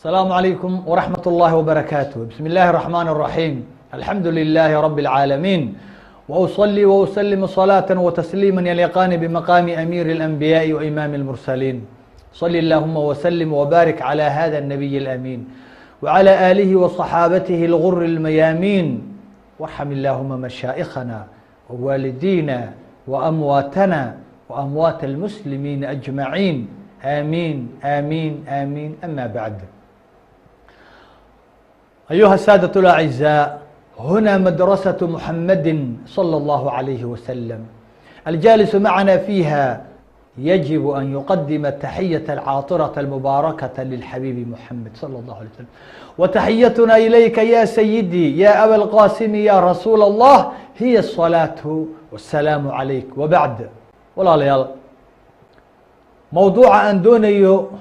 السلام عليكم ورحمة الله وبركاته. بسم الله الرحمن الرحيم. الحمد لله رب العالمين، وأصلي وأسلم صلاة وتسليما يليقان بمقام أمير الأنبياء وإمام المرسلين. صل اللهم وسلم وبارك على هذا النبي الأمين وعلى آله وصحابته الغر الميامين، وارحم اللهم مشائخنا ووالدينا وأمواتنا وأموات المسلمين أجمعين، آمين آمين آمين. أما بعد، أيها السادة الأعزاء، هنا مدرسة محمد صلى الله عليه وسلم. الجالس معنا فيها يجب أن يقدم التحية العاطرة المباركة للحبيب محمد صلى الله عليه وسلم. وتحيتنا إليك يا سيدي يا أبا القاسم يا رسول الله هي الصلاة والسلام عليك. وبعد، walaalayaal، mowduuca aan doonayo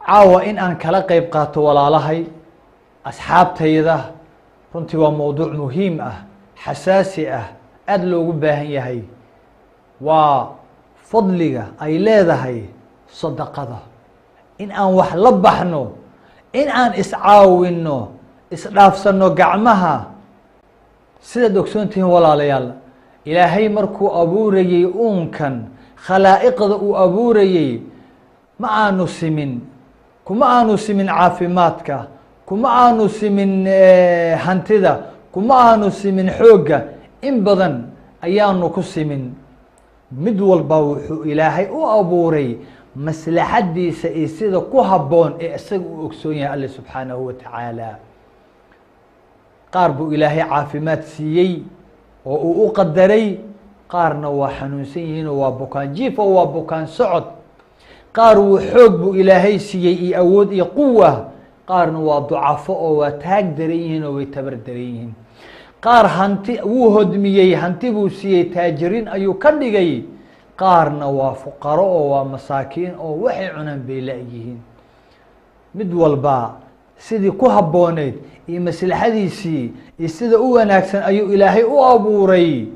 caawa in aan kala qeyb qaato walaalahay asxaabtayda runtii waa mowduuc muhiim ah, xasaasi ah, aada loogu baahan yahay. Waa fadliga ay leedahay sadaqada, in aan wax la baxno, in aan iscaawino, isdhaafsano gacmaha. Sidaad ogsoon tihiin walaalayaal, Ilaahay markuu abuurayey uunkan, khalaa'iqda uu abuurayey, ma aanu simin, kuma aanu simin caafimaadka, kuma aanu simin hantida, kuma aanu simin xoogga. In badan ayaanu ku simin. Mid walba wuxuu Ilaahay u abuuray maslaxadiisa iyo sida ku habboon ee isaga uu ogsoon yahay Alle subxaanahu wa tacaala. Qaar buu Ilaahay caafimaad siiyey oo uu u qadaray, qaarna waa xanuunsan yihiin oo waa bukaan jiif oo waa bukaan socod. Qaar wuu xoog buu Ilaahay siiyey iyo awood iyo quwa, qaarna waa ducafo oo waa taag daran yihiin oo way tabar daran yihiin. Qaar hanti wuu hodmiyey, hanti buu siiyey, taajiriin ayuu ka dhigay, qaarna waa fuqaro oo waa masaakiin oo waxay cunaan bay la-yihiin. Mid walba sidii ku habbooneyd iyo maslaxadiisii iyo sida u wanaagsan ayuu Ilaahay u abuuray.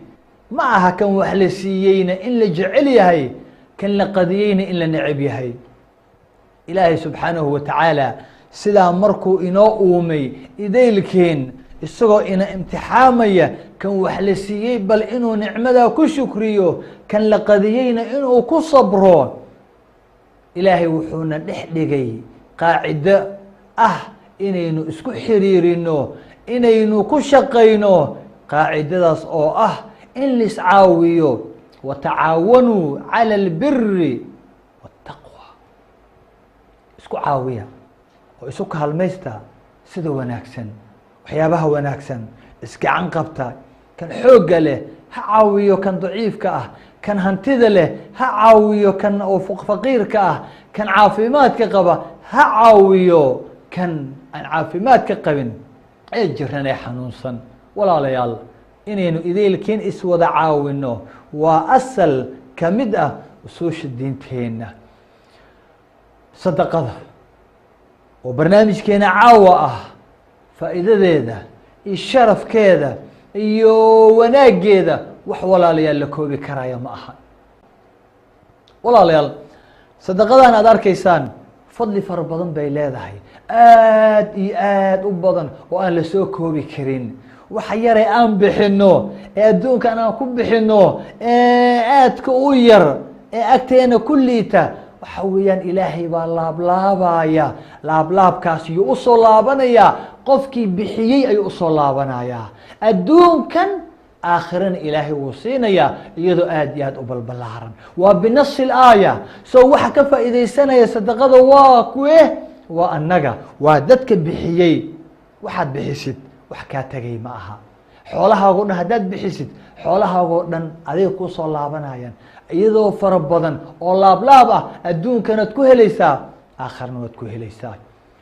Ma aha kan wax la siiyeyna in la jecel yahay, kan la qadiyeyna in la neceb yahay. Ilaahay subxaanahu wa tacaala sidaa markuu inoo uumay idaylkeen, isagoo ina imtixaamaya, kan wax la siiyey bal inuu nicmadaa ku shukriyo, kan la qadiyeyna inuu ku sabro, Ilaahay wuxuuna dhex dhigay qaacido ah inaynu isku xiriirino, inaynu ku shaqayno qaacidadaas oo ah in laiscaawiyo. Watacaawanuu cala albiri waataqwa. Isku caawiya oo isu kaalmaysta sida wanaagsan, waxyaabaha wanaagsan isgacan qabta. Kan xoogga leh ha caawiyo kan daciifka ah, kan hantida leh ha caawiyo kan oo faqiirka ah, kan caafimaadka qaba ha caawiyo kan aan caafimaadka qabin ee jiran ee xanuunsan. Walaalayaal, inaynu idaylkiin iswada caawino waa asal ka mid ah usuusha diinteenna. Sadaqada oo barnaamijkeena caawa ah, faa'iidadeeda iyo sharafkeeda iyo wanaaggeeda wax walaalayaal la koobi karaya ma aha. Walaalayaal, sadaqadan aad arkaysaan fadli fara badan bay leedahay, aad iyo aad u badan oo aan la soo koobi karin. Waxa yaray aan bixino ee adduunkan aan ku bixino ee aadka u yar ee agteena ku liita, waxa weeyaan Ilaahay baa laablaabaya. Laablaabkaas yuu usoo laabanayaa? Qofkii bixiyey ayuu usoo laabanayaa adduunkan, aakhirana Ilaahay wuu siinayaa iyadoo aad iyo aad u balbalaaran. Waa binasi aaya. So waxa ka faa'iidaysanaya sadaqada waa kuwe? Waa annaga, waa dadka bixiyey. Waxaad bixisid wax kaa tegay ma aha. Xoolahaagoo dhan haddaad bixisid, xoolahaagoo dhan adiga kusoo laabanayaan iyadoo fara badan oo laablaab ah. Adduunkanaad ku helaysaa, aakhirana waad ku helaysaa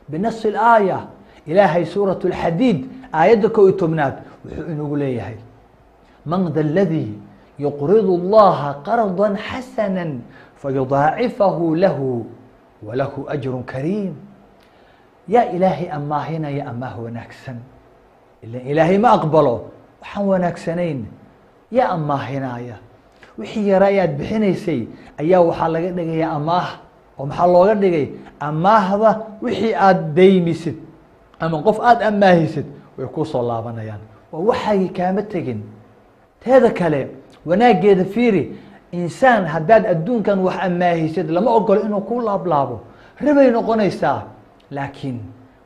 binasi aaya. Ilaahay suurat اlxadiid aayadda 11aad wuxuu inagu leeyahay: man da اladii yuqridu اllaha qarda xasana fayudaacifahu lahu walahu ajru kariim. Yaa Ilaahay amaahinaya amaah wanaagsan? Ila Ilaahay ma aqbalo waxaan wanaagsanayn. Yaa amaahinaya? Wixii yaraa ayaad bixinaysay ayaa waxaa laga dhigayaa amaah. Oo maxaa looga dhigay? Amaahda wixii aada daymisid ama qof aada amaahisid way kusoo laabanayaan, waa waxaagii, kaama tegin. Teeda kale, wanaageeda fiiri. Insaan haddaad adduunkan wax amaahisid, lama ogolo inuu ku laablaabo, ribay noqonaysaa. Laakiin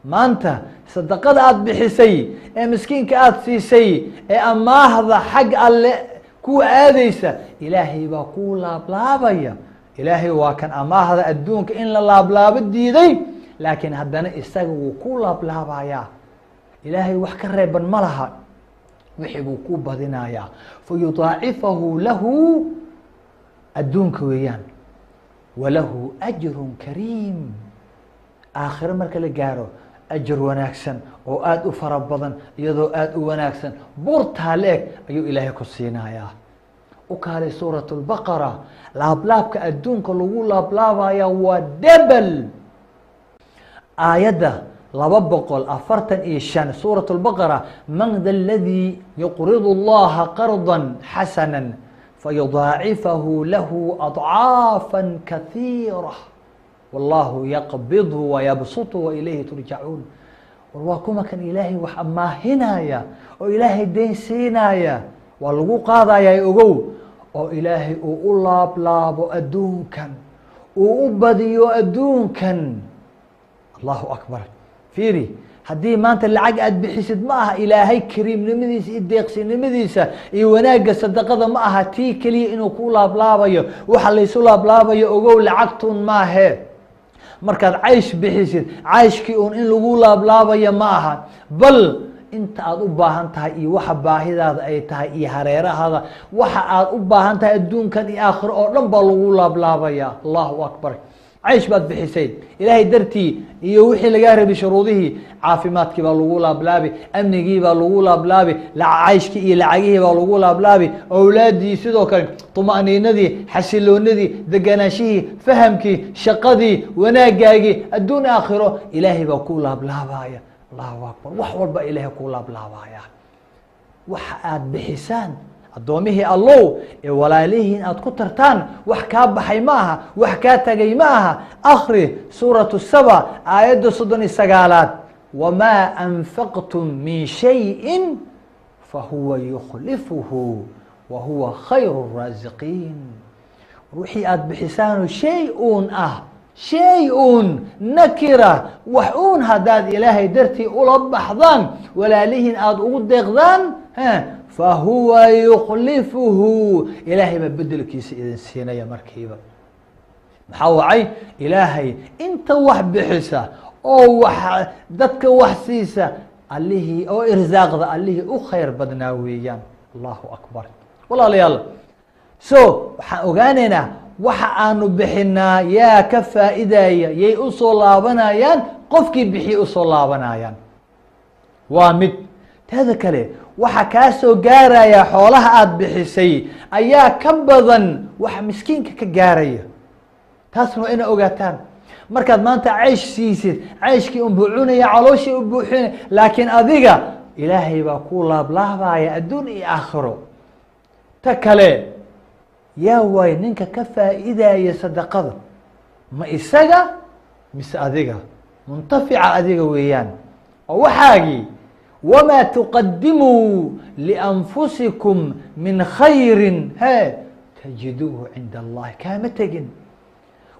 maanta sadaqada aada bixisay ee miskiinka aada siisay ee amaahda xag alle ku aadeysa, Ilaahay baa ku laablaabaya. Ilaahay waa kan amaahda adduunka in la laablaabo diiday, laakiin haddana isaga wuu ku laablaabayaa. Ilaahay wax ka reeban ma laha, wixii buu ku badinayaa. Fayudaacifahu lahu, adduunka weeyaan, walahu ajru kariim. Aakhiro marka la gaaro, ajar wanaagsan oo aada u fara badan, iyadoo aada u wanaagsan, buurtaa la eg ayuu Ilaahay ku siinayaa. U kaalay Suurat Lbaqara, laablaabka adduunka lagu laablaabaya waa double. Aayadda 245 Suurat Lbaqara: man da aladii yuqridu Allaha qarda xasana fayudaacifahu lahu adcaafa kahiira, wallahu yaqbidhu wayabsutu wailayhi turjacuun. War waa kuma kan Ilaahay wax amaahinaya oo Ilaahay deyn siinaya? Waa lagu qaadaya, ogow, oo Ilaahay uu u laablaabo adduunkan, uu u badiyo adduunkan. Allahu akbar! Fiiri, haddii maanta lacag aad bixisid, ma aha Ilaahay kariimnimadiisa iyo deeqsinimadiisa iyo wanaagga sadaqada, ma aha tii keliya inuu ku laablaabayo. Waxa laysu laablaabayo, ogow, lacagtun maahe. Markaad caysh bixisid, cayshkii un in lagu laablaabayo ma aha, bal inta aad u baahan tahay iyo waxa baahidaada ay tahay iyo hareerahaada, waxa aad u baahan tahay adduunkan iyo aakhiro oo dhan baa lagu laablaabaya. Allahu akbar! Caysh baad bixisay Ilaahay dartii iyo wixii lagaa rabay, shuruudihii, caafimaadkii baa lagu laablaabi, amnigii baa lagu laablaabi, cayshkii iyo lacagihii baa lagu laablaabi, awlaadii sidoo kale, طuma'niinadii, xasiloonadii, deganaanshihii, fahamkii, shaqadii, wanaagaagii adduun aakhiro Ilaahay baa ku laablaabaya. Allahu akbar! Wax walba Ilaahay ku laablaabaya. Waxa aad bixisaan, addoomihii Allow ee walaalihiin aad ku tartaan, wax kaa baxay ma aha, wax kaa tagay ma aha. Akri Suuratu Saba, aayadda 39aad: wamaa anfaqtum min shayin fahuwa yukhlifuhu wa huwa khayru الraasiqiin. Wixii aad bixisaano, shay uun ah, shay uun nakira, wax uun haddaad Ilaahay dartii ula baxdaan, walaalihiin aada ugu deeqdaan, fahuwa yukhlifuhu, Ilaahay baa bedelkiisa idin siinaya markiiba. Maxaa wacay? Ilaahay inta wax bixisa oo wax dadka wax siisa, Allihii oo irsaaqda, Allihii u khayr badnaa weeyaan. Allahu akbar! Walaalayaal, so waxaan ogaaneynaa waxa aanu bixinaa yaa ka faa'iidaya, yay usoo laabanayaan? Qofkii bixiye usoo laabanayaan, waa mid. Teeda kale, waxa kaa soo gaaraya xoolaha aada bixisay ayaa ka badan waxa miskiinka ka gaaraya. Taasna waa ina ogaataan. Markaad maanta caysh siisid, cayshkii unbuu cunaya, calooshii u buuxinaya, laakiin adiga Ilaahay baa ku laablaabaya adduun iyo aakhiro. Ta kale, yaa waay ninka ka faa'iidaya sadaqada? Ma isaga mise adiga? Muntafica adiga weeyaan, oo waxaagii. Wma tuqadimuu lianfusikum min khayri he tajiduuhu cinda Allahi. Kaama tegin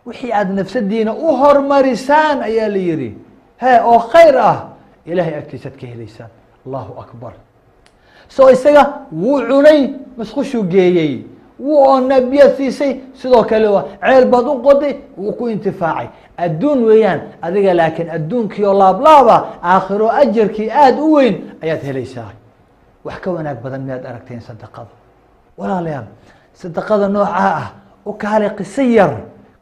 wixii aada nafsadiina u hormarisaan, ayaa la yihi, he oo khayr ah, Ilahay agtiisaad ka helaysaan. Allahu akbar! So isaga wuu cunay, musqushuu geeyey, wuu oona, biyaad siisay, sidoo kale waa ceel baad u qoday, wuu ku intifaacay, adduun weeyaan. Adiga laakiin adduunkii oo laablaaba, aakhiro ajarkii aada u weyn ayaad helaysaa. Wax ka wanaag badan miyaad aragteen sadaqada? Walaalayaal, sadaqada noocaa ah, u kaalay qiso yar,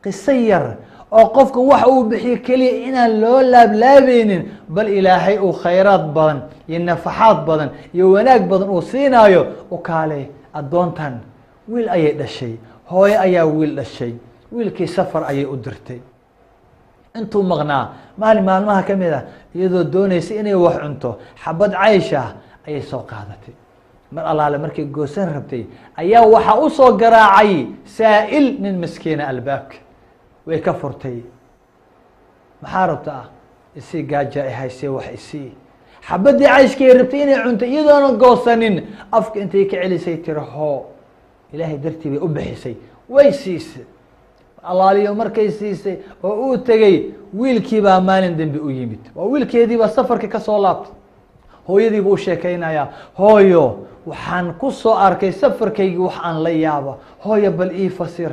qiso yar oo qofka wax uu bixiyo keliya inaan loo laablaabaynin, bal Ilaahay uu khayraad badan iyo nafaxaad badan iyo wanaag badan uu siinaayo. U kaalay addoontan, wiil ayay dhashay, hooyo ayaa wiil dhashay. Wiilkii safar ayay u dirtay. Intuu maqnaa, maalin maalmaha ka mid ah, iyadoo doonaysa inay wax cunto, xabad caysh ah ayay soo qaadatay. Mar allaale markay goosan rabtay, ayaa waxaa usoo garaacay saa'il, nin miskiina, albaabka. Way ka furtay. Maxaa rabtaa? Isii, gaaja i haysee, wax isii. Xabadii cayshkay rabtay inay cuntay iyadoona goosanin, afka intay ka celisay tiri hoo. Ilaahay dartii bay u bixisay, way siisay. Alaaliyo markay siisay oo uu tegey, wiilkii baa maalin dambe u yimid. Waa wiilkeedii baa safarka kasoo laabtay. Hooyadii buu u sheekeynayaa: "Hooyo, waxaan ku soo arkay safarkaygii wax aan la yaaba. Hooyo, bal ii fasir.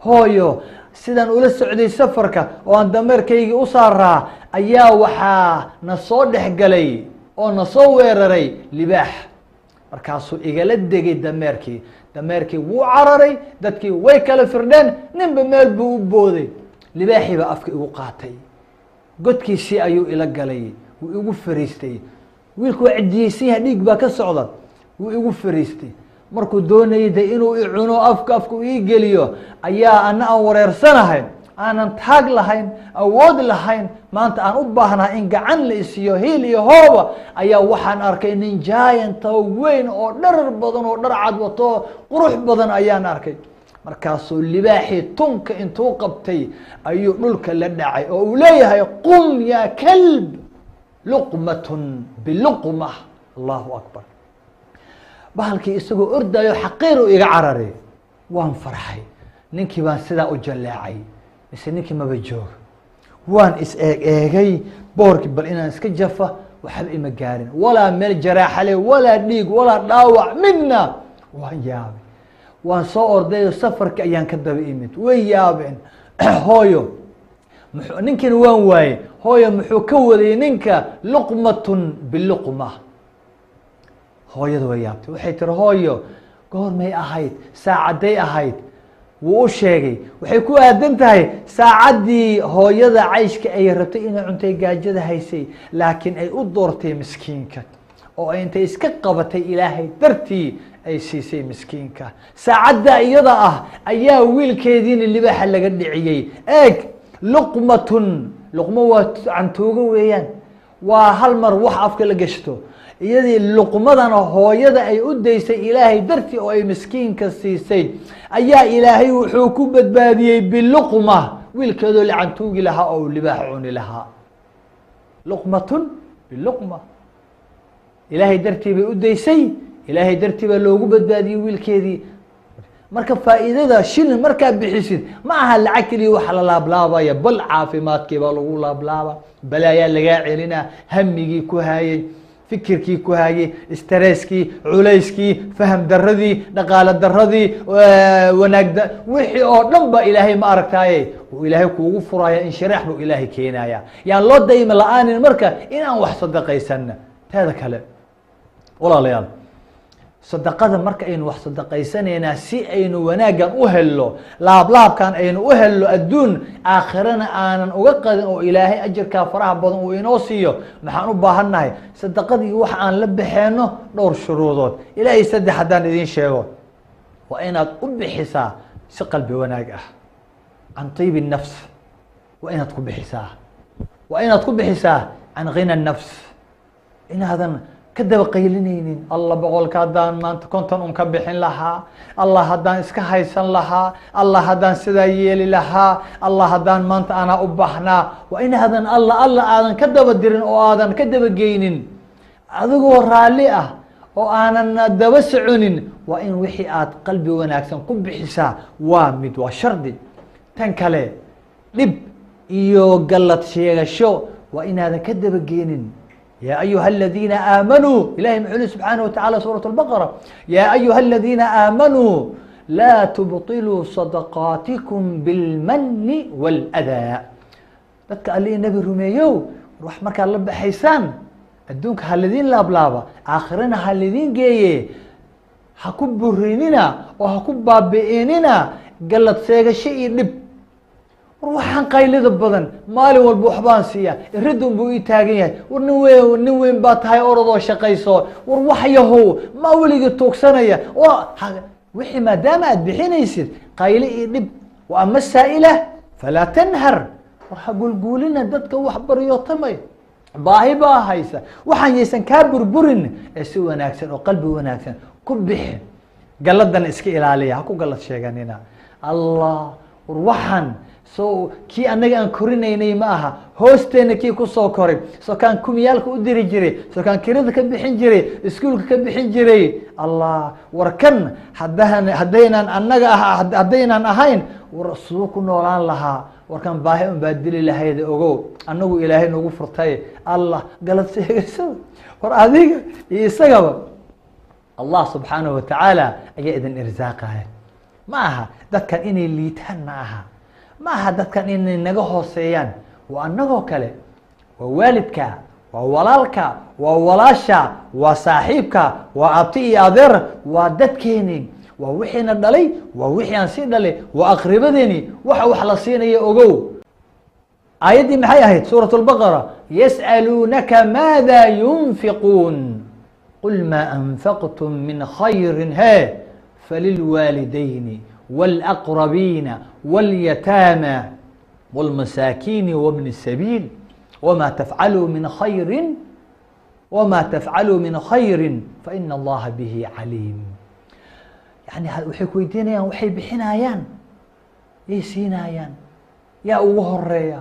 Hooyo, sidaan ula socday safarka oo aan dameerkaygii u saaraa, ayaa waxaa na soo dhex galay oo na soo weeraray libaax. Markaasuu igala degay dameerkii. Dameerkii wuu cararay, dadkii way kala firdheen, ninba meel buu u booday. Libaaxii baa afka igu qaatay, godkiisii ayuu ila galay, wuu igu fariistay." Wiilku waa cidiyeysan yahay, dhiig baa ka socda. "Wuu igu fariistay. Markuu doonayay de inuu i cuno, afka ii geliyo, ayaa ana aan wareersanahay, aanan taag lahayn, awood lahayn, maanta aan u baahnahay in gacan la isiiyo, hiil iyo hooba, ayaa waxaan arkay nin giant oo weyn oo dharar badan oo dhar cad wato, qurux badan ayaan arkay. Markaasuu libaaxii tunka intuu qabtay ayuu dhulka la dhacay oo uu leeyahay: 'Qum yaa kalb, luqmatun biluqma.' Allahu akbar! Bahalkii isagoo ordayo xaqiir u iga cararay. Waan farxay. Ninkii baan sidaa u jaleecay, mise ninkii maba joogo. Waan is eeg eegay boorkii, bal inaan iska jafa. Waxba ima gaarin, walaa meel jaraaxale, walaa dhiig, walaa dhaawac midna. Waan yaabay. Waan soo ordayo, safarki ayaan ka daba imid. Way yaabeen: 'Hooyo, ninkiina waan waayey. Hooyo, muxuu ka wadayay ninka luqmatun biluqma?' Hooyada way yaabtay. Waxay tiri: 'Hooyo, goormay ahayd? Saacadday ahayd?' Wuu u sheegay. Waxay ku aadan tahay saacaddii hooyada cayshka ay rabtay inay cuntay, gaajada haysay, laakiin ay u doortay miskiinka oo ay intay iska qabatay Ilaahay dartii ay siisay miskiinka. Saacadda iyada ah ayaa wiilkeediina libaaxa laga dhiciyey. Eeg, luqmatun, luqmo waa cantuugo weeyaan, waa hal mar wax afka la gashto. Iyadii luqmadana hooyada ay u daysay Ilaahay dartii oo ay miskiinka siisay, ayaa Ilaahay wuxuu ku badbaadiyey biluqma wiilkeedoo la cantuugi lahaa oo uu libaax cuni lahaa. Luqmatun biluqma, Ilaahay dartii bay u daysay, Ilaahay dartii baa loogu badbaadiyey wiilkeedii. Marka faa'iidada shilin markaad bixisid ma aha lacag keliya waxa la laablaabaya, bal caafimaadkii baa lagu laablaaba, balaayaa lagaa celinaa, hamigii ku haayey, fikirkii ku haayey, stresskii, culayskii, faham daradii, dhaqaale daradii, wanaag, wixii oo dhan ba Ilaahay ma aragtaaye uu Ilaahay kuugu furaya, inshiraax buu Ilaahay keenaya. Yaan loo dayma la-aanin marka in aan wax sadaqaysana. Teeda kale, walaalayaal, sadaqada marka aynu wax sadaqaysanaynaa, si aynu wanaaggan u helno, laablaabkan aynu u helno adduun, aakhirana aanan uga qadin, oo Ilaahay ajarkaa faraha badan uu inoo siiyo, maxaan u baahannahay? Sadaqadii waxa aan la baxeeno dhowr shuruudood, ilaahay saddex haddaan idiin sheego. Waa inaad u bixisaa si qalbi wanaag ah, can tiibi nafs waa inaad ku bixisaa, waa inaad ku bixisaa can ghina nafs, inaadan ka daba qaylinaynin: "Allah, 100-ka haddaan maanta 50 un ka bixin lahaa, Allah, haddaan iska haysan lahaa, Allah, haddaan sidaa yeeli lahaa, Allah, haddaan maanta anaa u baahnaa." Waa inaadan Allah, Allah aadan ka daba dirin oo aadan ka dabageynin. Adigoo raalli ah oo aanan daba soconin waa in wixii aad qalbi wanaagsan ku bixisaa. Waa mid, waa shardi. Tan kale, dhib iyo gallad sheegasho waa inaadan ka dabageenin. Ya ayuha aladiina aamanuu, ilahay muxuu li subxaanaه watacala suuraة الbaqara: "Ya ayuha aladiina aamanuu laa tubطiluu sadaqaatikum bilmani wاlأdaa." Dadka alli nebi rumeeyow, wax markaad la baxaysaan, adduunka ha lidin laablaaba, aakhirana ha lidin geeye, ha ku burinina oo ha ku baabi'inina gallad sheegasho iyo dhib. "War waxaan qaylida badan, maalin walba waxbaan siiya, iridun buu ii taagan yahay." War nin weyn, nin weyn baa tahay, orodoo shaqayso. War wax yahow ma weligii tuugsanaya. Wixii maadaama aad bixinaysid, qayle iyo dhib. Wa ama saa'ila falaa tanhar. War ha guulguulina dadka wax baryootamay, baahi baa haysa. Waxaan yaysan kaa burburin ee si wanaagsan oo qalbi wanaagsan ku bixi. Galladana iska ilaaliya, ha ku gallad sheeganina. Allah, war waxaan So kii annaga aan korinaynay ma aha, hoosteena kii kusoo koray, so kaan kumiyaalka u diri jiray, so kaan kirada ka bixin jiray, iskuulka ka bixin jiray. Allah, war kan hadaan haddaynaan annaga ah, haddaynaan ahayn, war suu ku noolaan lahaa? Warkan baahi un baa dili lahayd. Ogow, annagu Ilaahay nagu furtay. Allah galad sheegaysada, war adiga iyo isagaba Allah subxaanahu watacaala ayaa idin irsaaqaya. Ma aha dadkan inay liitaan, ma aha, ma aha dadkan inay naga hooseeyaan. Waa annagoo kale, waa waalidka, waa walaalka, waa walaasha, waa saaxiibka, waa abti iyo adeer, waa dadkeeni, waa wixiina dhalay, waa wixii aan sii dhalay, waa aqribadeeni waxa wax la siinaya. Ogow, aayaddii maxay ahayd? Suurat lbaqara: yas'aluunaka maada yunfiquun, qul maa anfaqtum min khayri he falilwaalidayni wاlaqrabiina wاlyataama wاlmasaakiini wbni الsabiil, wma tafcaluu min khayri, wma tafcaluu min khayri faina allaha bihi caliim. Yani waxay ku weydiinayaan waxay bixinayaan, yay siinaayaan, yaa ugu horeeya?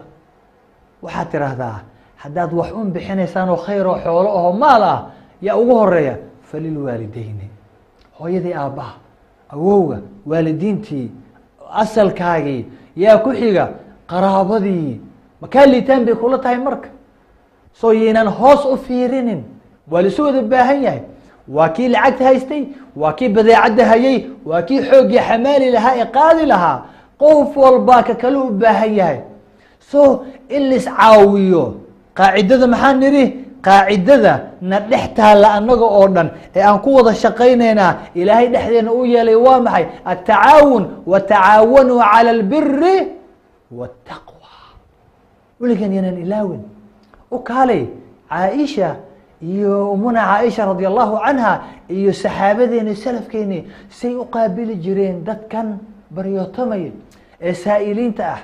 Waxaad tiraahdaa, haddaad wax un bixinaysaan oo khayr oo xoolo aho maal ah, yaa ugu horeeya? Falilwaalidayni, hooyadii, aabbaha, awowga, waalidiintii asalkaagii. Yaa ku xiga? Qaraabadii. Makaa liitaan bay kula tahay? Marka soo yaynaan hoos u fiirinin, waa laisu wada baahan yahay. Waa kii lacagta haystay, waa kii badeecadda hayay, waa kii xooggii xamaali lahaa ee qaadi lahaa. Qof walbaa ka kale u baahan yahay. So in lais caawiyo, qaacidada maxaa nidhi? Qaacidada na dhex taalla annaga oo dhan ee aan ku wada shaqaynaynaa, Ilaahay dhexdeena u yeelay, waa maxay? Atacaawun, watacaawanuu cala albiri waataqwa. Weligan yanan ilaawin. U kaalay Caaisha iyo umuna Caaisha radia allahu canha iyo saxaabadeeni, salafkeeni, say u qaabili jireen dadkan baryootamaya ee saa'iliinta ah.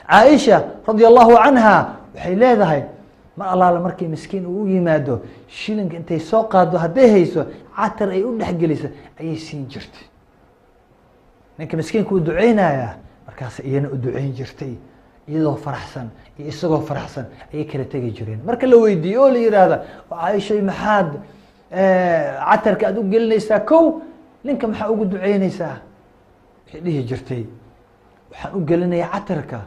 Caaisha radia allahu canha waxay leedahay, mar allaala markii miskiin uu u yimaado, shilinka intay soo qaado, hadday hayso catar ay u dhexgeliso, ayay siin jirtay. Ninka miskiinka uu duceynayaa, markaas iyana u duceyn jirtay, iyadoo faraxsan iyo isagoo faraxsan ayay kala tegi jireen. Marka la weydiiyo oo la yihahda, Caaishay, maxaad catarka aad u gelinaysaa kow, ninka maxaa ugu duceyneysaa? Waxay dhihi jirtay, waxaan u gelinayaa catarka,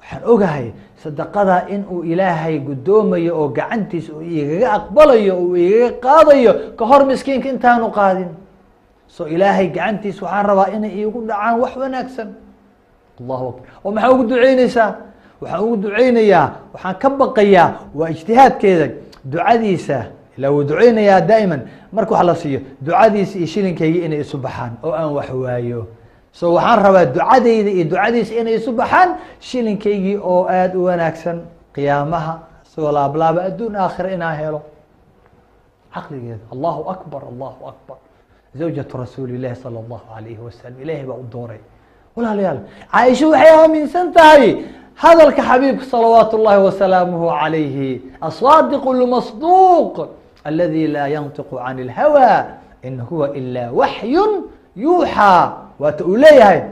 waxaan ogahay sadaqada in uu Ilaahay guddoomayo oo gacantiisa uu igaga aqbalayo, uu igaga qaadayo ka hor miskiinka intaanu qaadin. So Ilaahay gacantiisa waxaan rabaa inay iigu dhacaan wax wanaagsan. Allahu akbar! Oo maxaa ugu duceyneysaa? Waxaan ugu duceynayaa, waxaan ka baqayaa, waa ijtihaadkeeda, ducadiisa, ilaa wuu duceynayaa daa'iman marka wax la siiyo, ducadiisa iyo shilinkayga inay isu baxaan oo aan wax waayo. So waxaan rabaa ducadeyda iyo ducadiisa inay isu baxaan, shilinkaygii oo aada u wanaagsan qiyaamaha isagoo laablaaba adduun aakhira inaan helo. Caqligeeda, allahu akbar, allahu akbar! Zawjatu rasuuli llahi sala allahu alayhi wasalam, Ilahay baa u dooray. Walaalayaal, Caaisha waxay aaminsan tahay hadalka xabiibka salawaatu اllahi wasalaamuhu calayhi, asaadiq lmasduuq aladi laa yantiqu can اlhawa in huwa ila waxyu yuuxaa. Waata uu leeyahay: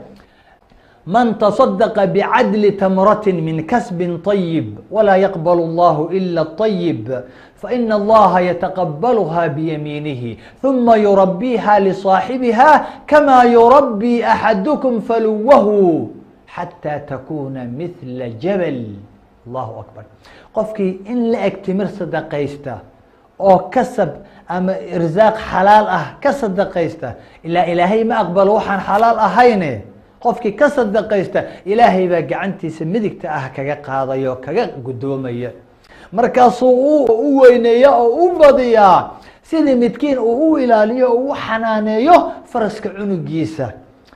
man taصadaqa bicadli tamrati min kasbi طayib, walaa yaqbal اllahu ila الطayib, faina allaha yataqabalha biyamiinihi ثuma yurabiiha lisaaxibiha kama yurabii axadukum faluwahu xatى takuna mithla jabal. Allahu akbar! Qofkii in la eg timir sadaqaysta oo kasab ama irsaaq xalaal ah ka sadaqaysta, ilaa Ilaahay ma aqbalo waxaan xalaal ahayne, qofkii ka sadaqaysta, Ilaahay baa gacantiisa midigta ah kaga qaadayo, kaga guddoomaya, markaasuu u weyneeya oo u badiyaa sidii midkiin uu u ilaaliyo oo u xanaaneeyo faraska cunugiisa.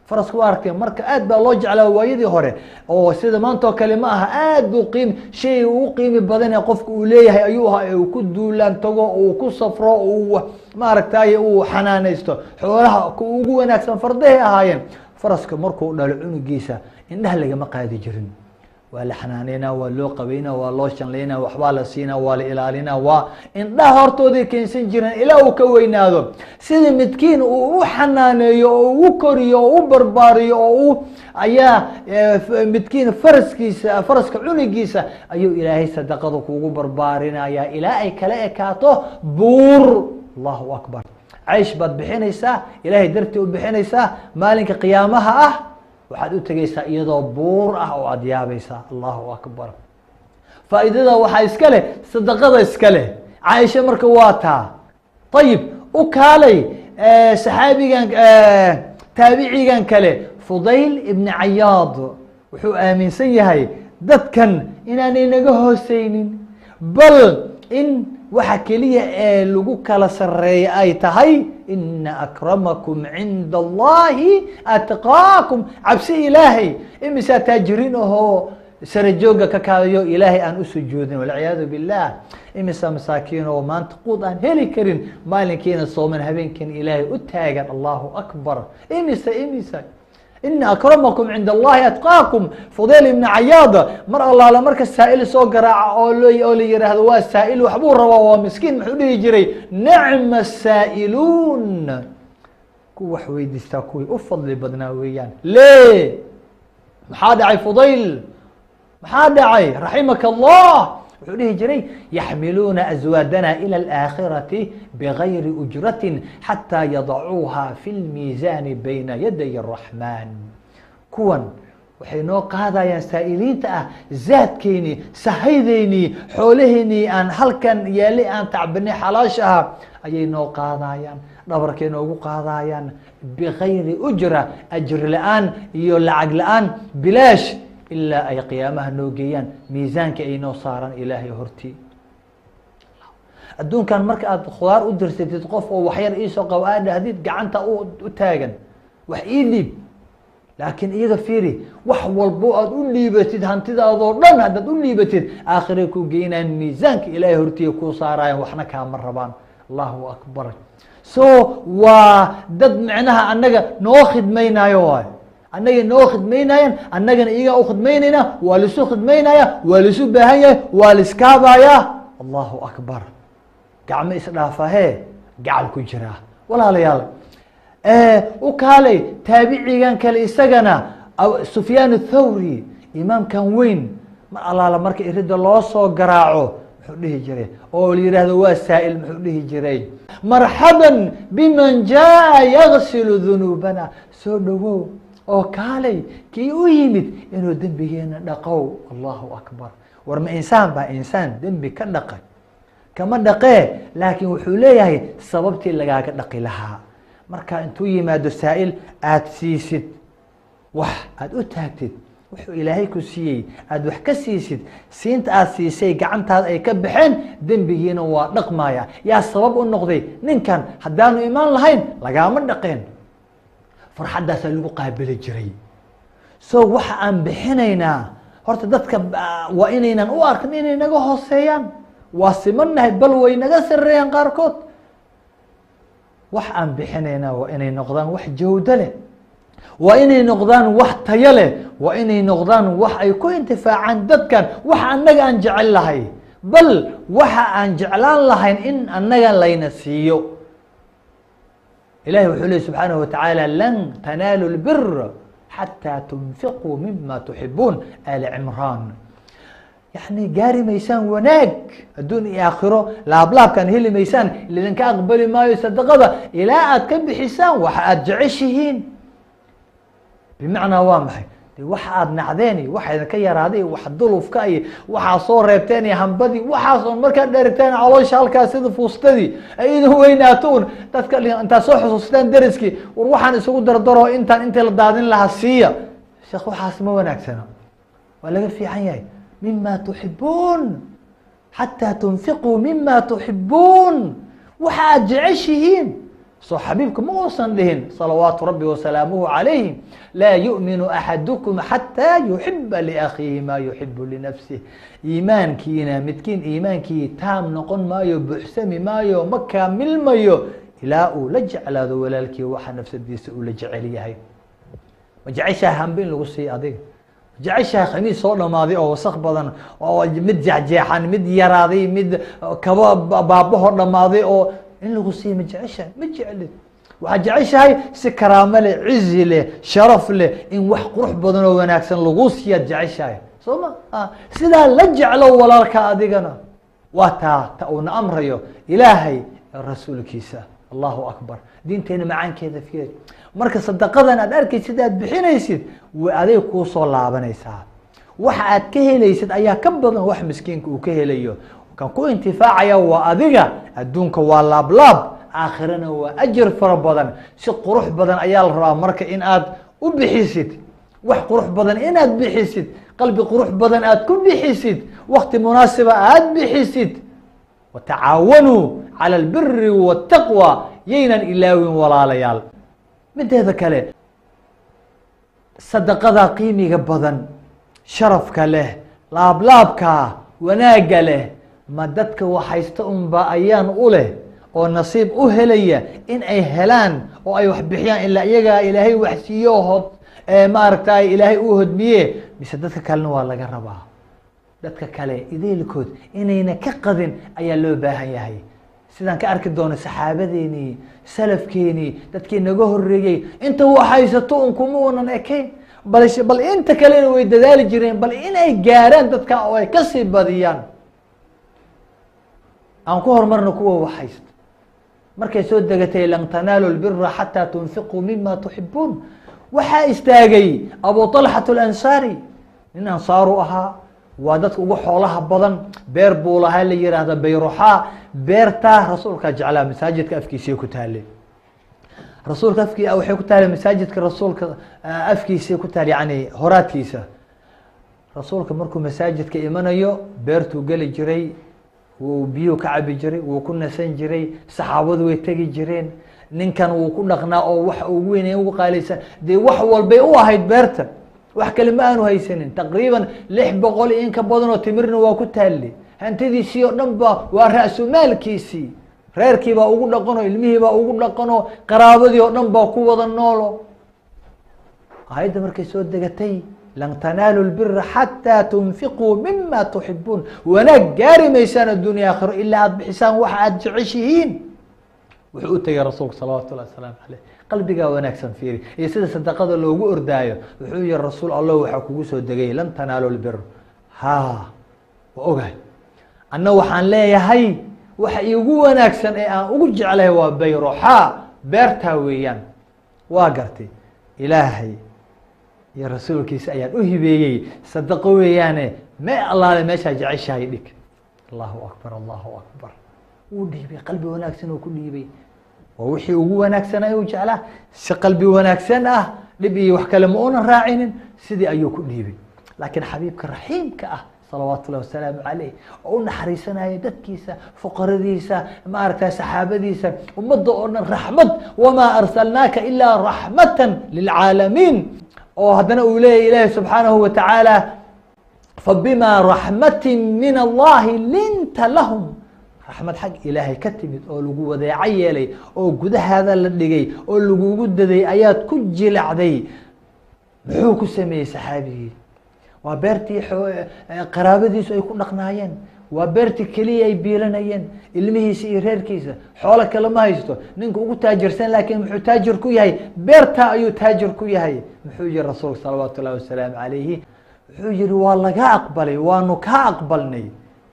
Faraska wa aragtay, marka aad baa loo jeclaa waayadii hore, oo sida maanta oo kale ma aha. Aad buu qiim shay ugu qiimi badanee qofka uu leeyahay ayuu ahaa, ee uu ku duulaan tago, uu ku safro, uu maaragtay uu xanaanaysto. Xoolaha ku ugu wanaagsan fardahay ahaayeen. Faraska markuu dhalo cunugiisa, indhaha lagama qaadi jirin. Waa la xanaaneynaa, waa loo qabeynaa, waa loo shanleynaa, waxbaa la siinaa, waa la ilaalinaa, waa indhaha hortooday keensan jireen ilaa uu ka weynaado. Sida midkiin uu u xanaaneeyo oo u koriyo oo u barbaariyo oo u ayaa midkiin faraskiisa, faraska cunigiisa ayuu Ilaahay sadaqada kugu barbaarinaya ilaa ay kala ekaato buur. Allahu akbar. Caysh baad bixinaysaa, Ilaahay dartii u bixinaysaa, maalinka qiyaamaha ah waxaad u tegeysaa iyadoo buur ah oo aada yaabaysaa. Allahu akbar. Faa'iidada waxaa iska leh sadaqada iska leh. Caaisha marka waa taa. Ayib, u kaalay saxaabigan, taabicigan kale, Fudayl ibni Cayaad, wuxuu aaminsan yahay dadkan inaanay naga hooseynin, bal in waxa keliya ee lagu kala sareeya ay tahay ina akramakum cinda Allahi atqaakum, cabsi Ilaahay. Imisaa taajiriin ahoo sara jooga ka kaadayo Ilaahay aan u sujuudin, walciyaadu billah. Imisa masaakiin oo maanta quud aan heli karin, maalinkiina sooman, habeenkiina Ilaahay u taagan. Allahu akbar. Imisa, imisa. Ina akramakum cinda Allahi atqaakum. Fudayl ibni Cayaad mar allaala marka saa'il soo garaaca oo oo la yiraahdo waa saa'il, waxbuu rabaa, waa miskiin, muxuu dhihi jiray? Nicma saa'iluun, kuwa wax weydiistaa kuwii u fadli badnaa weeyaan. Le maxaa dhacay, Fudayl? Maxaa dhacay, raximaka Allah? Wuxuu dhihi jiray: yaxmiluuna aswaadana ilى alaakhirati bigayri ujratin xataa yadacuuha fi lmiisaani bayna yaday الraxmaan. Kuwan waxay noo qaadayaan saa'iliinta ah zaadkeynii, sahaydeynii, xoolaheynii aan halkan yaalay, aan tacbanay, xalaasha ah ayay noo qaadayaan, dhabarkay noogu qaadayaan, bigayri ujra, ajri la-aan iyo lacag la-aan, bilaash, ilaa ay qiyaamaha noo geeyaan, miisaanka ay noo saaraan Ilaahay hortii. Adduunkan marka aad khudaar u dirsatid qof oo waxyar iisoo qabo aad dhahdid, gacanta u taagan, wax ii dhiib. Laakiin iyaga fiiri, wax walbo aad u dhiibatid, hantidaadoo dhan haddaad u dhiibatid, aakhiray ku geynayaan, miisaanka Ilaahay hortiya kuu saarayan, waxna kaama rabaan. Allahu akbar. So waa dad micnaha annaga noo khidmaynayo waay, annaga noo khidmaynayan, annagana iyagaa u khidmaynayna, waa laisu khidmaynaya, waa laisu baahan yahay, waa laiskaabayaa. Allahu akbar. Gacmo isdhaafahee gacal ku jiraa. Walaalayaal, u kaalay taabicigan kale isagana, Sufyaan Athawri, imaamkan weyn, mar allaala marka irida loo soo garaaco muxuu dhihi jiray oo la yihahdo waa saa'il? Muxuu dhihi jiray? Marxaban biman jaa yagsilu dunuubana. Soo dhowow oo kaalay kii u yimid inuu dembigeena dhaqow. Allahu akbar. War ma insaan baa insaan dembi ka dhaqay? Kama dhaqee, laakiin wuxuu leeyahay sababtii lagaaga dhaqi lahaa. Marka intuu yimaado saa'il, aada siisid wax, aada u taagtid wuxuu Ilaahay ku siiyey, aada wax ka siisid, siinta aad siisay gacantaada ay ka baxeen, dembigiina waa dhaqmaya. Yaa sabab u noqday? Ninkan haddaanu imaan lahayn lagaama dhaqeen. Farxaddaasaa lagu qaabili jiray. So waxa aan bixinaynaa horta dadka waa inaynan u arkin inay naga hooseeyaan. Waa simannahay, bal way naga sareeyaan qaarkood. Wax aan bixinaynaa waa inay noqdaan wax jawdo leh, waa inay noqdaan wax tayo leh, waa inay noqdaan wax ay ku intifaacaan dadkan, wax annaga aan jecel lahay, bal waxa aan jeclaan lahayn in annaga layna siiyo. Ilahi wuxuu ley subxaanahu watacaala: lan tanaalu lbir xataa tunfiquu mima tuxibuun, Ali Cimraan. Yani gaari maysaan wanaag adduun iyo aakhiro, laablaabkaan heli maysaan, lidinka aqbali maayo sadaqada ilaa aad ka bixisaan waxa aad jeceshihiin. Bimacnaa waa maxay? De waxa aad nacdeen iyo waxa idinka yaraaday iyo wax dulufka iyo waxaa soo reebteen iyo hambadii, waxaas oon markaad dherigteen caloosha halkaas sida fuustadii ay idin weynaato un, dadka intaad soo xusuustaan deriskii, war waxaan isugu dardaro, intaan intii la daadin lahaa siiya. Sheekh, waxaas ma wanaagsana, waa laga fiican yahay. Mima tuxibuun, xataa tunfiquu mima tuxibuun, waxa aad jeceshihiin. Soo xabiibka ma uusan dhihin salawaatu rabbi wasalaamuhu calayh: laa yu'minu axadukum xataa yuxiba liakhiihi maa yuxibu linafsih? Iimaankiina midkiin iimaankii taam noqon maayo, buuxsami maayo, ma kaamilmayo ilaa uu la jeclaado walaalkii waxa nafsadiisa uu la jecel yahay. Ma jeceshaha hambe in lagu siiyo adiga? Jeceshahay khamiis soo dhamaaday oo wasaq badan, oo mid jeexjeexan, mid yaraaday, mid kaba baabahoo dhamaaday oo in lagu siiyo, ma jeceshahay? Ma jeclid. Waxaad jeceshahay si karaamo leh, cizi leh, sharaf leh, in wax qurux badan oo wanaagsan lagu siiyaad jeceshahay, soo ma? Sidaa la jeclo walaalka adigana. Waa taa ta uuna amrayo Ilaahay, rasuulkiisa. Allahu akbar! Diinteena macaankeeda fiir. Marka sadaqadan aad arkaysid, aad bixinaysid, way aday kuu soo laabanaysaa. Waxa aad ka helaysid ayaa ka badan wax miskiinka uu ka helayo. Kan ku intifaacaya waa adiga. Adduunka waa laablaab, aakhirana waa ajir fara badan. Si qurux badan ayaa la rabaa marka in aad u bixisid, wax qurux badan inaad bixisid, qalbi qurux badan aad ku bixisid, wakti munaasiba aad bixisid. Watacaawanuu cala albiri waataqwa, yaynan ilaawin, walaalayaal. Mideeda kale, sadaqada qiimiga badan, sharafka leh, laablaabka wanaagga leh, ma dadka waxhaysta unba ayaan u leh oo nasiib u helaya in ay helaan oo ay wax bixiyaan, ilaa iyagaa Ilaahay wax siiyo, hod maaragtay Ilaahay uu hodmiye, mise dadka kalena waa laga rabaa? Dadka kale ideelkood inayna ka qadin ayaa loo baahan yahay, sidaan ka arki doono saxaabadeenii, salafkeenii, dadkii naga horeeyey. Inta wax haysato un kuma unan ekayn, bal inta kalena way dadaali jireen, bal inay gaaraan dadka oo ay kasii badiyaan. Aan ku horumarno kuwa wax haysta. Markay soo degatay "Lan tanaalu lbira xataa tunfiquu mima tuxibuun", waxaa istaagay Abu طalxat Alansaari. Nin ansaaru ahaa, waa dadka ugu xoolaha badan. Beer buu lahaa la yihahda Bayruxaa. Beertaa rasuulkaa jeclaa, masaajidka afkiisii ku taale. Rasuulka afki waxay ku taale, masaajidka rasuulka afkiisii ku taale, yani horaadkiisa. Rasuulka markuu masaajidka imanayo beertuu geli jiray, wuu biyuhu ka cabi jiray, wuu ku nasan jiray, saxaabadu way tegi jireen. Ninkan wuu ku dhaqnaa oo wax ugu weyn ugu qaalaysan dee wax walbay u ahayd beerta, wax kale ma aanu haysanin. Taqriiban 600 in ka badan oo timirna waa ku taalle. Hantidiisii oo dhan ba waa ra-sumaalkiisii. Reerkii baa ugu dhaqano, ilmihii baa ugu dhaqano, qaraabadii oo dhan baa ku wada noolo. Aayadda markay soo degatay "Lan tanaalu lbira xataa tunfiquu mima tuxibuun", wanaag gaari maysaan addunya aakhiro ilaa aad bixisaan waxa aad jeceshihiin, wuxuu u tegay rasuulku salawatu llahi wasalaamu caleyh. Qalbigaa wanaagsan fiiri iyo sida sadaqada loogu ordaayo. Wuxuu yihi: "Rasuul Allah, waxaa kugu soo degay 'Lan tanaalu lbir'. Ha, waa ogahay. Anna waxaan leeyahay waxa iigu wanaagsan ee aan ugu jeclahay waa Bayruxaa, beertaa weeyaan. Waa gartay, Ilaahay iyo rasuulkiisa ayaan u hibeeyey, sadaqo weeyaane, me allaale meeshaa jeceshahay dhig." Allahu akbar, allahu akbar! Wuu dhiibay, qalbi wanaagsan uu ku dhiibay. Waa wixii ugu wanaagsanay uu jeclaa, si qalbi wanaagsan ah, dhib iyo wax kale ma unan raacinin, sidii ayuu ku dhiibay. Laakiin xabiibka raxiimka ah salawaatu ullahi wasalaamu caleyh, oo u naxariisanaya dadkiisa, fuqaradiisa, maaragta saxaabadiisa, ummadda oo dhan raxmad, "Wamaa arsalnaaka ilaa raxmatan lilcaalamiin", oo haddana uu leeyahy Ilaahi subxaanahu watacaala "Fabima raxmati min Allahi linta lahum", raxmad xag Ilaahay ka timid oo lagu wadeeco yeelay oo gudahaada la dhigay oo lagugu daday ayaad ku jilacday. Muxuu ku sameeyey saxaabigii? Waa beertii qaraabadiisu ay ku dhaqnaayeen, waa beertii keliya ay biilanayeen ilmihiisa iyo reerkiisa. Xoolo kale ma haysto, ninka ugu taajirsan, laakiin muxuu taajir ku yahay? Beertaa ayuu taajir ku yahay. Muxuu yihi rasuulka salawaatu ullahi wasalaamu calayhi? Wuxuu yihi: "Waa laga aqbalay, waanu kaa aqbalnay,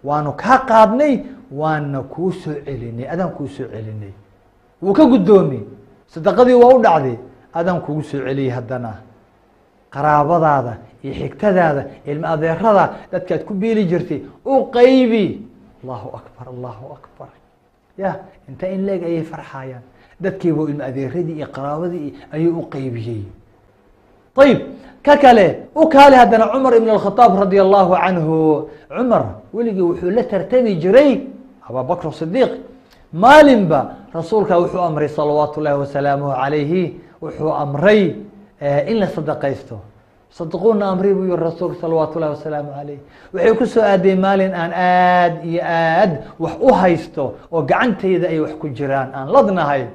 waanu kaa qaadnay, waana kuu soo celinay, adaan kuu soo celinay." Wuu ka guddoomay sadaqadii, waa u dhacday. "Adaan kugu soo celiyey haddana, qaraabadaada iyo xigtadaada, ilma adeerada, dadkaad ku biili jirtay u qaybi." Allahu akbar, allahu akbar! Ya, inta in leeg ayay farxayaan dadkiibu, ilma adeeradii iyo qaraabadii ayuu u qaybiyey. Ayib, ka kale u kaali haddana, Cumar ibn الkhadaab radia allahu canhu. Cumar weligii wuxuu la tartami jiray Ababakr Sidiiq. Maalinba rasuulka wuxuu amray salawaatu ullahi wasalaamuhu calayhi, wuxuu amray in la sadaqaysto. "Sadaquuna amri," buu yihi rasuulka salawaatu ullahi wasalaamu calayh. Waxay ku soo aaday maalin aan aad iyo aad wax u haysto oo gacantayda ay wax ku jiraan, aan ladnahay.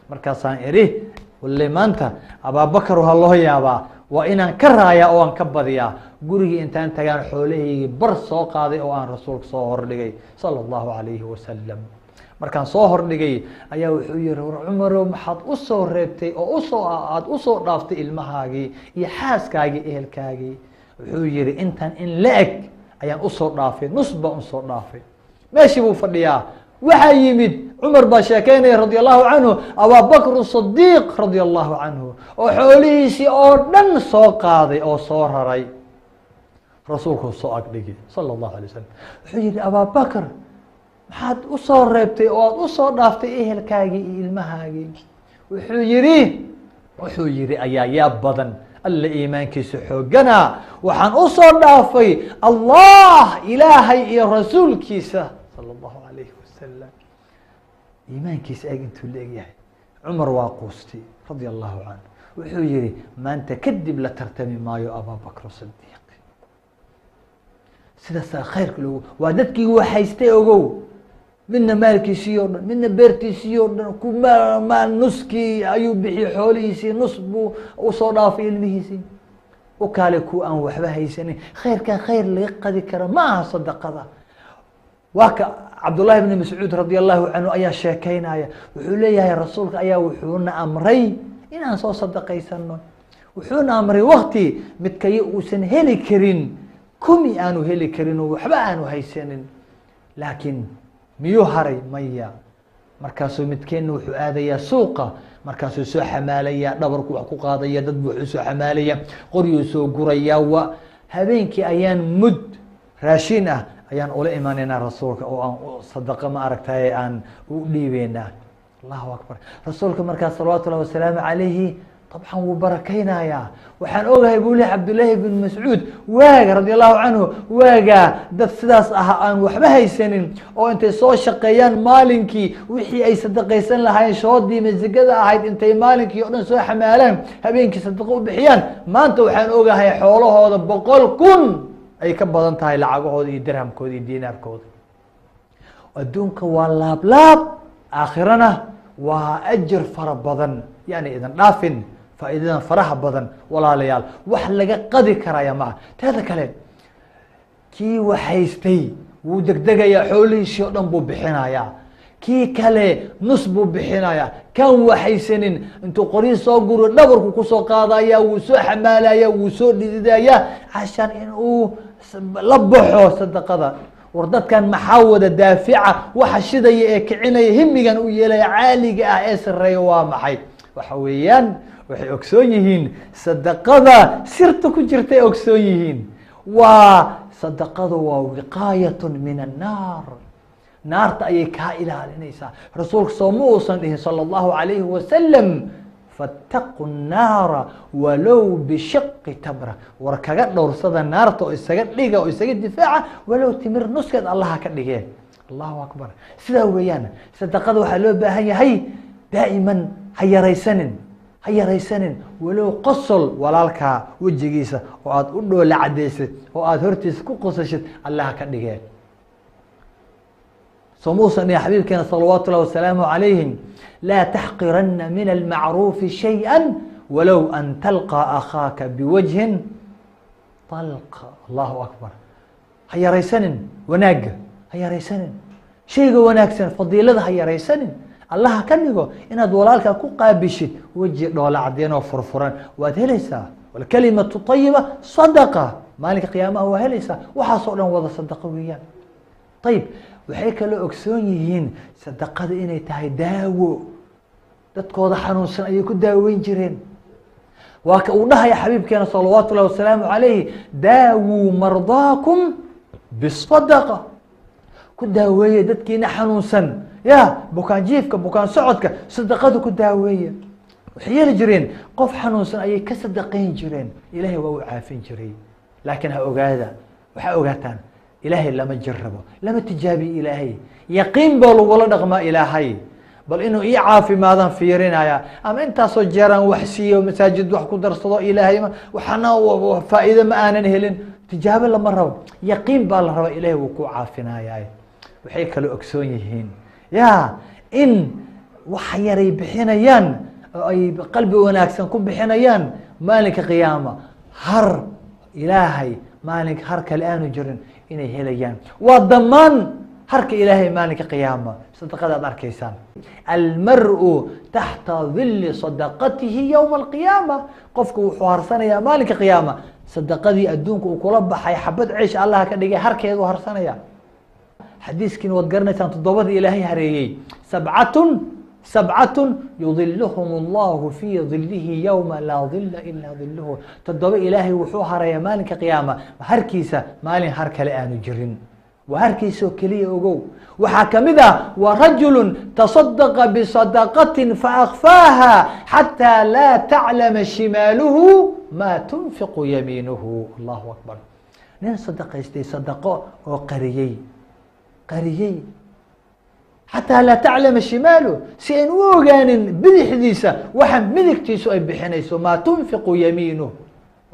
Markaasaan idhi: "Walle maanta Abaabakar waa loo yaabaa, waa inaan ka raayaa oo aan ka badiyaa." Gurigii intaan tagaan xoolahaygii bar soo qaaday oo aan rasuulka soo hordhigay sala allahu alayhi wasalam. Markaan soo hordhigay ayaa wuxuu yihi, war Cumarow, maxaad usoo reebtay oo usoo aada usoo dhaaftay ilmahaagii iyo xaaskaagii, ehelkaagii? Wuxuu yihi, intan in la eg ayaan usoo dhaafay, nus baan usoo dhaafay. Meeshii buu fadhiyaa. Waxaa yimid, Cumar baa sheekeynaya radia allahu canhu, Ababakr Sadiiq radia allahu canhu oo xoolihiisii oo dhan soo qaaday oo soo raray, rasuulkuu soo agdhigi sala allahu alay wasalam. Wuxuu yihi, Ababakr, maxaad usoo reebtay oo aad usoo dhaaftay ehelkaagii iyo ilmahaagii? Wuxuu yihi ayaa yaab badan, alla iimaankiisa xoogana, waxaan usoo dhaafay Allah, Ilaahay iyo rasuulkiisa sala allahu alayhi wasalam. Iimaankiisa eeg intuu la egyahay. Cumar waa quustay radia allahu canhu. Wuxuu yihi, maanta kadib la tartami maayo Ababakr Sadiiq. Sidaasaa khayrka loogu waa dadkii waxhaystay. Ogow, midna maalkiisii o dhan, midna beertiisii o dhan, ku maal nuskii ayuu bixiyey xoolihiisii, nus buu usoo dhaafay ilmihiisii. U kaale kuwa aan waxba haysanin. Khayrkan khayr laga qadi karo ma aha sadaqada. Waa ka Cabdullahi bni Mascuud radia allahu canhu ayaa sheekeynaya. Wuxuu leeyahay, rasuulka ayaa wuxuuna amray inaan soo sadaqaysano. Wuxuuna amray wakti midkayo uusan heli karin kumi, aanu heli karin oo waxba aanu haysanin. Laakiin miyuu haray? Maya. Markaasuu midkeenna wuxuu aadayaa suuqa, markaasuu soo xamaalaya, dhabarku wax ku qaadaya, dad bu wuxuu soo xamaalaya, qoryuu soo guraya. Wa habeenkii ayaan mud raashin ah ayaan ula imanaynaa rasuulka oo aan sadaqo, ma aragtay, aan u dhiibeynaa. Allahu akbar. Rasuulka markaas salawaatu ullahi wasalaamu calayhi dabcan wuu barakeynayaa. Waxaan ogahay, buu leh Cabdullaahi bin Mascuud, waaga radi allahu canhu, waagaa dad sidaas ah aan waxba haysanin oo intay soo shaqeeyaan maalinkii wixii ay sadaqaysan lahaayeen, shoodii masigada ahayd, intay maalinkii o dhan soo xamaalaan, habeenkii sadaqo u bixiyaan. Maanta waxaan ogahay xoolahooda 100,000 ay ka badan tahay, lacagahooda iyo dirhamkooda iyo diinaarkooda. Adduunka waa laablaab, aakhirana waa ajir fara badan. Yaani idin dhaafin faa'iidadan faraha badan, walaalayaal. Wax laga qadi karaya maaha. Teeda kale, kii wax haystay wuu degdegayaa, xoolihiisii o dhan buu bixinayaa. Kii kale nus buu bixinayaa. Kan waxaysanin intuu qoryi soo guro, dhabarku kusoo qaadaya, wuu soo xamaalaya, wuu soo dhididaya cashaan in uu la baxo sadaqada. War dadkan maxaa wada daafica, waxa shidaya ee kicinaya, himigan u yeelaya caaliga ah ee sareeya waa maxay? Waxa weeyaan, waxay ogsoon yihiin sadaqada sirta ku jirtay. Ogsoon yihiin waa sadaqada waa wiqaayat min annaar, naarta ayay kaa ilaalinaysaa. Rasuulka soo ma uusan dhihin sala allahu alayhi wasalam, fattaqu nnaara walow bishiqi tamra? War kaga dhowrsada naarta oo isaga dhiga oo isaga difaaca, walow timir nuskeed Allaha ka dhigeen. Allahu akbar. Sidaa weeyaan sadaqada waxaa loo baahan yahay daa'iman. Ha yaraysanin, ha yaraysanin, walow qosol walaalkaa wejigiisa oo aada u dhoola cadaysid oo aada hortiisa ku qosashid Allaha ka dhigeen. Soo muusan dhihin xabiibkeena salawaatu ullahi wasalaamu calayhim, laa taxqirana min almacruufi shayئa walow an talqى akhaaka biwajhin طalqa? Allahu akbar. Ha yaraysanin wanaagga, ha yaraysanin shayga wanaagsan, fadiilada ha yaraysanin. Allaha ka dhigo inaad walaalkaa ku qaabishid weji dhoola cadeenoo furfuran, waad helaysaa. Walkalimatu طayiba sadaqa, maalinka qiyaamaha waa helaysaa. Waxaasoo dhan wada sadaqo weeyaan. Ayib, waxay kaloo ogsoon yihiin sadaqada inay tahay daawo. Dadkooda xanuunsan ayay ku daaweyn jireen. Waa ka uu dhahaya xabiibkeena salawaatu ullahi wasalaamu calayh, daawuu mardaakum bisadaqa. Ku daaweeye dadkiina xanuunsan, ya bukaan jiifka, bukaan socodka, sadaqada ku daaweeye. Waxay yeeli jireen, qof xanuunsan ayay ka sadaqayn jireen, Ilahay waa u caafin jiray. Laakiin ha ogaada, waxaa ogaataan, Ilaahay lama jarabo, lama tijaabiyo. Ilaahay yaqiin baa lagula dhaqmaa. Ilaahay bal inuu ii caafimaadaan fiirinaya, ama intaasoo jeeraan wax siiyo, masaajid wax ku darsado, Ilaahay waxana faa'iido ma aanan helin. Tijaabo lama rabo, yaqiin baa la rabaa. Ilahay wuu ku caafinaya. Waxay kaloo ogsoon yihiin ya in wax yaray bixinayaan oo ay qalbi wanaagsan ku bixinayaan, maalinka qiyaama har Ilaahay maalinka har kale aanu jirin inay helayaan. Waa damaan harka Ilaahay maalinka qiyaama sadaqada aad arkaysaan. Almar-u taxta dili sadaqatihi yowma alqiyaama. Qofku wuxuu harsanayaa maalinka qiyaama sadaqadii adduunka uu kula baxay, xabad ceesh Allaha ka dhigay, harkeedu harsanaya. Xadiiskiina waad garanaysaan, toddobadii Ilaahay hareeyey: sabcatun yudiluhum allahu fii dilihi yowma laa dila ilaa diluhu. Toddoba Ilaahay wuxuu hareeyaa maalinka qiyaama harkiisa, maalin har kale aanu jirin, waa harkiisoo keliya. Ogow, waxaa kamid ah: warajulu taصadaqa bisadaqati faakfaaha xatىa laa taclama shimaaluhu ma tunfiqu yamiinuhu. Allahu akbar! Nin sadaqaystay sadaqo oo qariyey, qariyey xataa laa taclama shimaalu, si ayn u ogaanin bidixdiisa waxa midigtiisu ay bixinayso, maa tunfiqu yamiinuh.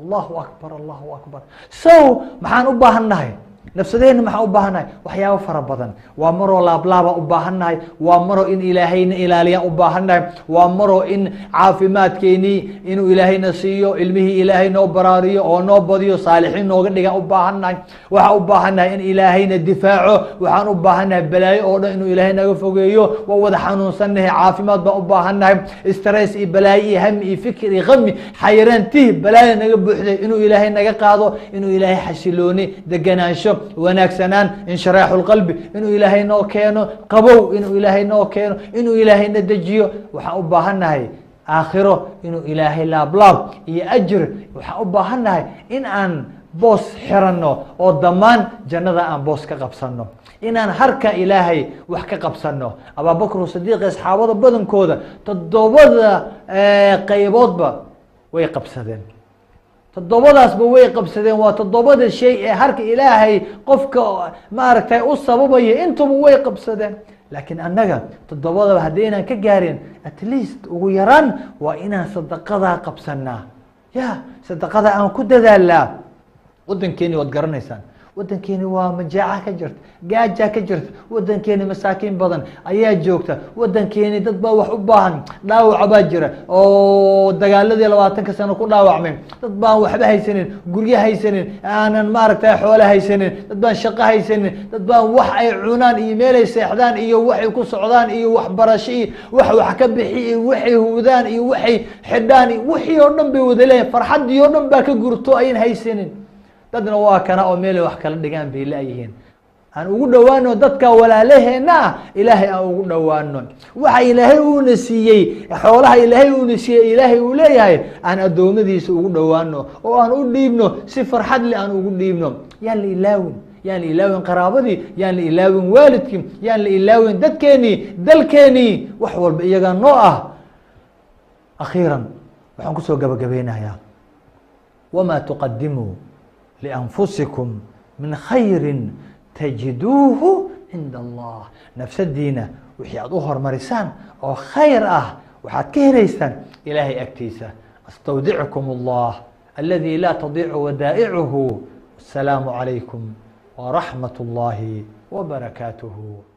Allahu akbar, Allahu akbar! So maxaan u baahan nahay? Nafsadeenna maxaan u baahan nahay? Waxyaabo fara badan. Waa maroo laablaabaan u baahan nahay, waa maroo in Ilaahayna ilaaliyaan u baahan nahay, waa maroo in caafimaadkeenii inuu Ilaahayna siiyo, ilmihii Ilaahay noo baraariyo oo noo badiyo, saalixiin nooga dhigaan u baahan nahay. Waxaan u baahan nahay in Ilaahayna difaaco. Waxaan u baahan nahay balaayo oo dhan inuu Ilaahay naga fogeeyo. Waa wada xanuunsannahay, caafimaad baan u baahan nahay. Stress iyo balaayo iyo hami iyo fikir iyo kami, xayraantih, balaayo naga buuxday inuu Ilaahay naga qaado, inuu Ilaahay xasilooni, deganaansho, wanaagsanaan, inshiraaxu lqalbi inuu Ilaahay noo keeno, qabow inuu Ilaahay noo keeno, inuu Ilaahayna dejiyo. Waxaan u baahan nahay aakhiro inuu Ilaahay laablaab iyo ajir. Waxaan u baahan nahay in aan boos xiranno oo damaan jannada aan boos ka qabsano, inaan harka Ilaahay wax ka qabsano. Abaabakr Sadiiq, asxaabada badankooda toddobada qayboodba way qabsadeen, toddobadaasba way qabsadeen. Waa toddobada shay ee harka Ilaahay qofka maaragtay u sababaya, intuba way qabsadeen. Laakiin annaga toddobadaba haddaynaan ka gaarin, at least ugu yaraan waa inaan sadaqadaa qabsanaa, ya sadaqada aan ku dadaalaa. Waddankeeni waad garanaysaan, waddankeeni waa majaaca ka jirta, gaajaa ka jirta. Waddankeeni masaakiin badan ayaa joogta. Waddankeeni dad baa wax u baahan, dhaawaca baa jira oo dagaaladii 20-ka sano ku dhaawacmay. Dad baan waxba haysanin, guryo haysanin, aanan maaragtay xoole haysanin. Dad baan shaqo haysanin. Dad baan wax ay cunaan iyo meelay seexdaan iyo waxay ku socdaan iyo waxbarasho iyo wax ka bixi iyo waxay huudaan iyo waxay xidhaan iyo wixii oo dhan bay wada leeyihin. Farxaddii oo dhan baa ka gurto, ayan haysanin. Dadna waa kana oo meelay wax kala dhigaan bay la-yihiin. Aan ugu dhowaano dadka walaalaheena ah, Ilaahay aan ugu dhowaano. Waxa Ilaahay uuna siiyey, xoolaha Ilaahay uuna siiyey, Ilaahay uu leeyahay, aan addoommadiisa ugu dhowaano oo aan u dhiibno, si farxad leh aan ugu dhiibno. Yaan la ilaawin, yaan la ilaawin qaraabadii, yaan la ilaawin waalidkii, yaan la ilaawin dadkeenii, dalkeenii, wax walba iyagaa noo ah. Akhiiran waxaan kusoo gabagabeynayaa: wamaa tuqadimuu lianfusikum min khayri tajiduuhu cinda Allah. Nafsadiina wixii aad u horumarisaan oo khayr ah waxaad ka helaysaan Ilaahay agtiisa. Astawdickum Allah aladi laa tadiicu wadaa'icuhu. Asalaamu calaykum waraxmat اllahi wbarakaatuhu.